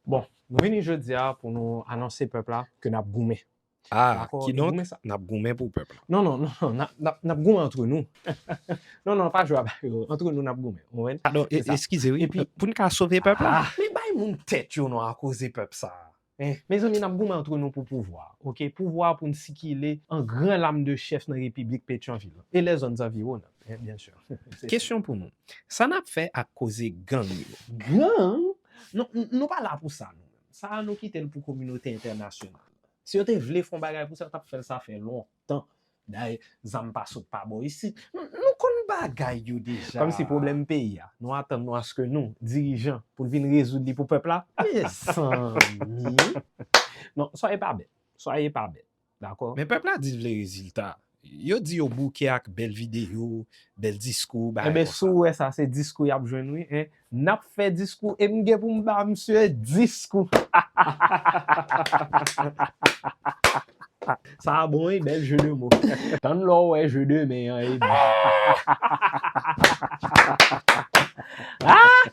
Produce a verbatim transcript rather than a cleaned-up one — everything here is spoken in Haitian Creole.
Bon, nou vini jodi a pou nou anonse pèp la ke n ap goumen. Ah, Dakò, kidonk, goumen sa. N ap goumen pou pèp la. Non, non, non, non, n ap, n ap, n ap goumen antre nou. Non, non, pa jwe avèk yo. Antre nou, n ap goumen. Ou konprann? Padon, Se sa. Eskize wi, Epi- pou n ka sove pèp la. Ah, men bay moun tèt yo non akoze pèp sa. Eh, mezanmi, n ap goumen antre nou pou pouvwa. Ok, pouvwa pou n sikile an gran lam de chèf nan repiblik Petyonvil e lèzòn zanviwonan, eh, byen si. Kesyon pou nou. Sa n ap fè ak koze gang yo? Gang? Non, n- nou pa la pou sa nou menm. Sa a nou kite l pou kominote entènasyonal. Si yo te vle fè yon bagay pou sa, yo t ap fè l sa fè lontan. Dayè, zam pa sot pa bò isit. Nou nou konn bagay yo deja. Kòmsi pwoblèm peyi a, nou atann nou aske nou, dirijan, pou l vin rezoud li pou pèp la. Mezanmi. Non, swaye pa bèt. Swaye pa bèt. Dakò? Men pèp la di l vle rezilta. Yo di yo bouke ak bèl videyo, bèl diskou, bagay Enben, konsa. Si w wè sa, se diskou y ap jwenn, wi. Hein? N ap fè diskou, e m gen pou m ba misye diskou. Sa a bon, wi, bèl jeu de mots. Tann lè w wè jeu de men an, e bon. Ah!